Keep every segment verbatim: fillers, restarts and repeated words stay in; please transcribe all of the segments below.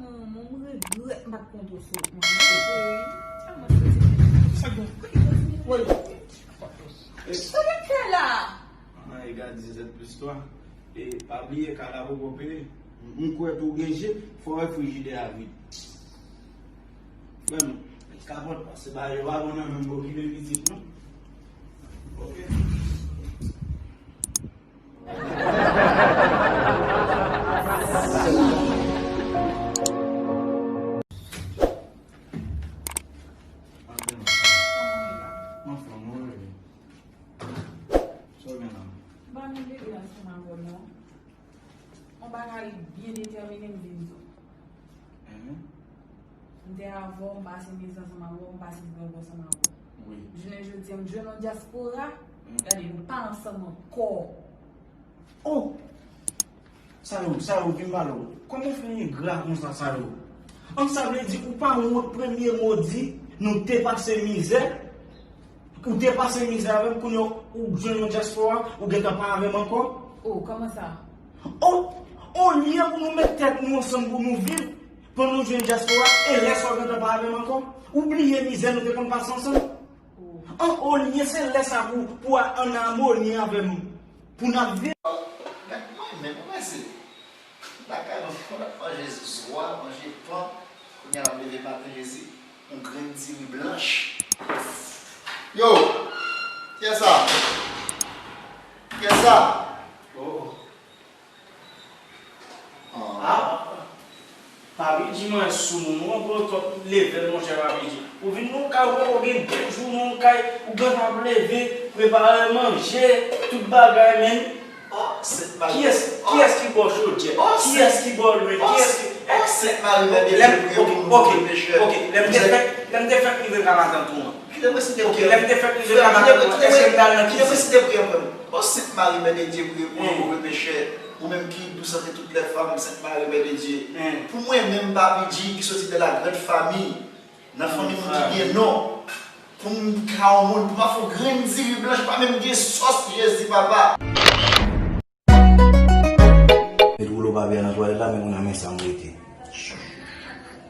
Manman, m regrèt m pa t konn to sou mwen. Sa gen. Woy. Sa w ap fè la? Ann gade dizèt plis twa. E pa bliye, kaka poko peye. M kwè tou gen je, fò wè frijidè a vid. Ban nou. Kapòt pase ba yo, pa bon nan menm okipe pitit nou. Ok. Anfè, mwen rele. Sa w gen la? M pa menm rele ansanm avè w non. Yon bagay byen detèmine m vin di w. Enhen. M te avè w, m pase mizè ansanm avè w, m pase gran ansanm avè w. Wi. Jounen jodi a, m jwenn yon dyaspora, gade, nou pa ansanm ankò. Oh! Sa yo, sa yo, vin pale w. Kòman w fè engra konsa, sa yo? An, sa vle di ou pa wont premye mo di, nou te pase mizè, ou te pase mizè avè m, kounye a ou jwenn yon dyaspora, ou gentan pa avè m ankò? Oh, kòman sa? Oh, olye pou nou met tèt nou ansanm pou nou viv, pandan w jwenn dyaspora, e lè sa w gentan pa avè m ankò, ou bliye mizè nou te konn pase ansanm? An, olye se lè sa pou, pou ann amoni avè m, pou n ap viv. Men mwen menm, mwen se lakay mwen, mwen ap manje zwa, manje pan, kounye a m ap leve maten, Jezi, yon grenn diri blanch. Yo! Kiyès sa? Kiyès sa? Oh. Ah. Papi G, mwen sou moun ou ankò twòp level, monchè Papi G. Ou vin nan kay ou poko gen de jou nan kay, ou gentan ap leve, prepare manje, tout bagay, men. Oh, Sent Mari. Kiyès, kiyès ki ba w chodyè? Kiyès ki ba w lwil? Kiyès ki... Oh, Sent Mari, mèt de Dye, priye pou nou, pechè. Ok, ok, lè m te fèk, lè m te fèk rive ka matant ou an. Kite mwen site priyè. Lè m te fèk rive ka matant ou an, èske m t al nan kizin? Kite mwen site priyè mwen. Oh, Sent Mari, mèt de Dye, priye pou nou, pòv pechè. Ou menm ki dous ante tout lè fanm, Sent Mari, mèt de Dye. Pou mwen menm, Papi G, ki soti de la grande famille, nan fanmi moun ki gen non, pou m ka yon moun, pou m ap fè yon grenn diri blanch, pa menm gen sòs, Jezi, papa. Met woulo papye a nan twalèt la, men kounye a men sa m rete.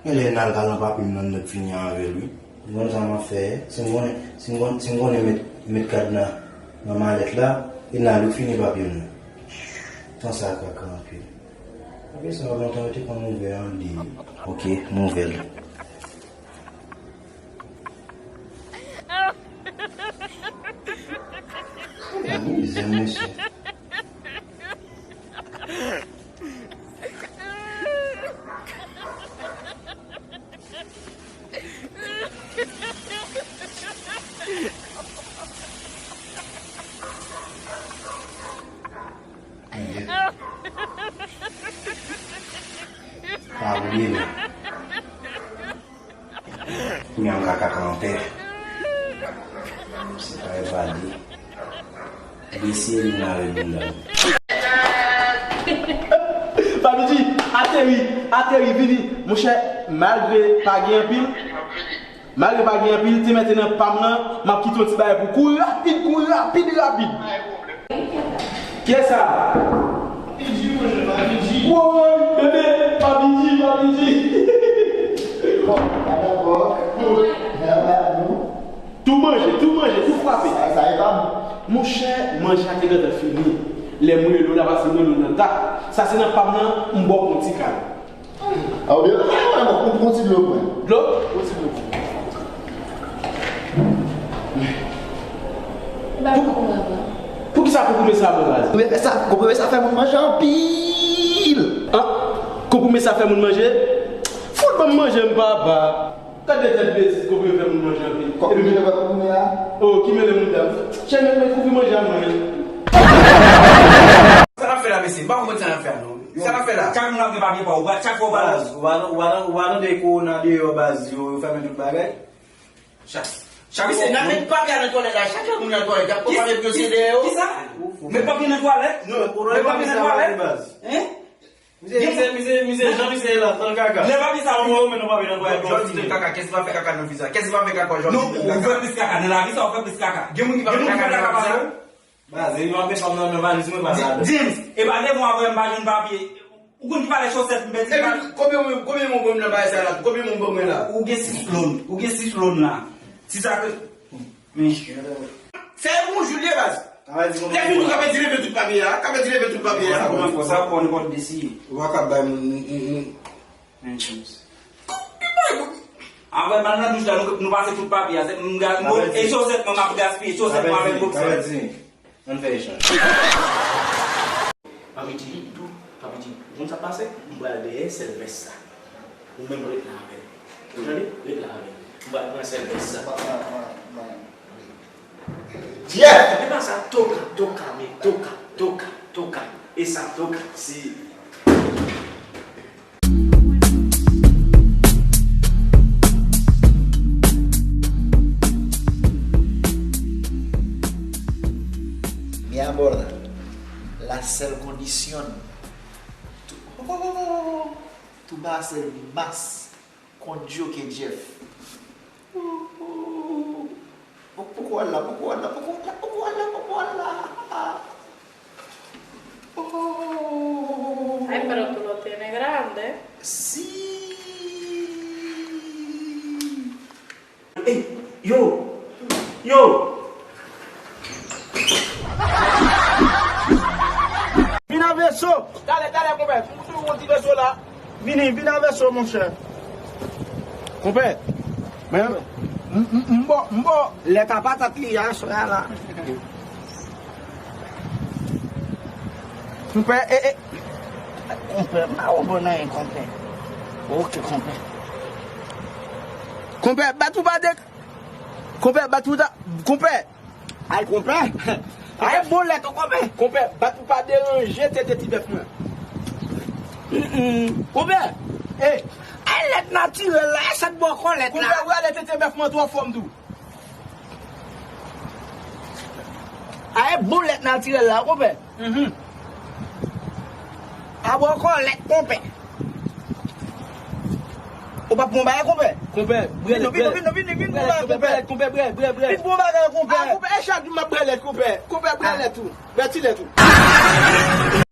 Men lè n al kal nan papi m nan, nèg fini avè l, wi. M konn sa m ap fè. Si m konnen, si m konn, si m konnen met, met kad nan, nan malèt la, e n al wi fini papye m nan. Tan sa kaka anpil. Papye sa yo lontan yo te konn ouvè an de. Ok, m ouvè l. Mizè, mesye. Pa bliye. Kounye a m ka kaka anpè. Se pa evade. Bese li nan avèk bounda. Papi G, ateri, ateri, vini. Monchè, malgre pa gen anpil, malgre pa gen anpil, te mete nan pa m nan, m ap kite yon ti bagay pou kouri rapid, kouri rapid, rapid. Kiyès sa? Papi G, monchè, Papi G. Woy, bebe, Papi G, Papi G. Bon, pa dakò. Bon, mwen a ba nou. Tou manje, tou manje, tou frape. Sa, sa e pa m. Monchè, manje a te gentan fini. Lè m rele w la, paske m rele w nan ta. Sa se nan pa m nan, m ba w yon ti kal. A, ou byen, ou pran ti dlo pou mwen. Dlo? Pran ti dlo pou mwen. Pou, poukisa pou koupe sa bon baz? Konprime sa, konprime sa fè moun manje anpil. An? Konprime sa fè moun manje? Fout ban m manje m papa. Gade tèt betiz, konprime fè moun manje anpil. Konprime fè konprime a? Oh, ki mele moun dam. Chèn mèt mèt konprime manje a mwen. Sa n ap fè la, mesye? M pa konprann sa n ap fè a non. Sa n ap fè la? Chak moun ap gen papye pa w, chak fwa w pale. Baz, ou pa, ou pa, ou pa tande kowona deyò, baz, yo, yo fèmen tout bagay. Chak, chak... Mesye, n ap met papye a nan twalèt la, chak lè moun nan twalèt, y ap pran papye pou yo sede yo. Kisa? Met papye nan twalèt? Non, kowona pa gen sa, baz. Hein? Mizè, mizè, mizè, mizè, jan mizè la, nan kaka. Lè papye sa, ou mwen, ou men nou papye nan twalèt. Jodi te kaka, kès va fè kaka nan vi sa? Kès va fè kaka jodi? Non, ou fè plis kaka, nan lavi sa, ou fè plis kaka. Gen moun ki pa fè kaka nan vi sa? Baz, e yo ap met fanm nan nan valiz mwen, pa sa. James, e pa devan avè m pa jwenn papye. Ou konn ki valè chosèt m pèdi? Epi, konbyen moun, konbyen moun ban m nan bagay sa la? Konbyen moun ban mwen la? Ou gen sis loan. Ou gen sis loan la. Si sa ke. Men. Se yon jou l ye, baz. Lè vin nou ka pèdi leve tout papye a. Ka pèdi leve tout papye a. Sa pran fòs, sa pran nenpòt desi. Ou pa ka bay moun. Men, chans. Apre m al nan douch la, nou, nou pase tout papye a. Se, m ga-, e chosèt mwen m ap gaspiye, chosèt mwen avèk boksè. Ann fè echanj. Papi di, tou, papi di, ou konn sa k pase? M pral dèyè sèl vès sa. Ou menm ret la avè l. Ou tande? Ret la avè l. M pral pran sèl vès sa. Jeff! E pa sa, toka, toka, men toka, toka, toka, toka. E sa, toka, si. Mi amor, la sèl kondisyon, tu, tu va ser mi más con Joker Jeff. Oh, oh, oh, oh. Poko al la, poko al la, poko al la, poko al la, poko al la. Oh. Ay, pero tú lo tienes grande. Sí. Ey, yo, yo. Vin an veso. Talè, talè, konpè. M tou yon ti veso la. Vini, vin an veso, monchè. Konpè, men, m, m, m bo, m bo lèt a patat li a, sou la la. Konpè, e, e. Konpè, m pa konprann anyen, konpè. Ok, konpè. Konpè, bat ou pa de. Konpè, bat ou ta. Konpè. Ay, konpè. Ay, bon lèt, konpè. Konpè, bat ou pa deranje tete ti bèf mwen. Mm, mm. Konpè. E. Ay, lèt natirèl la, e sa t bò kò lèt la. Konpè, ou ale tete bèf mwen twò fò m tou. Ay, bon lèt natirèl la, konpè. Mhm. A bò kò lèt, konpè. Ou pa pran bagay, konpè? Konpè, brè, vin, vin, vin, vin, vin, vin, brè, konpè. Konpè, brè, brè, brè. Vin, bon bagay, konpè. A, konpè, e chak jou m ap brè lèt, konpè. Konpè, brè lèt ou. Brè ti lèt ou.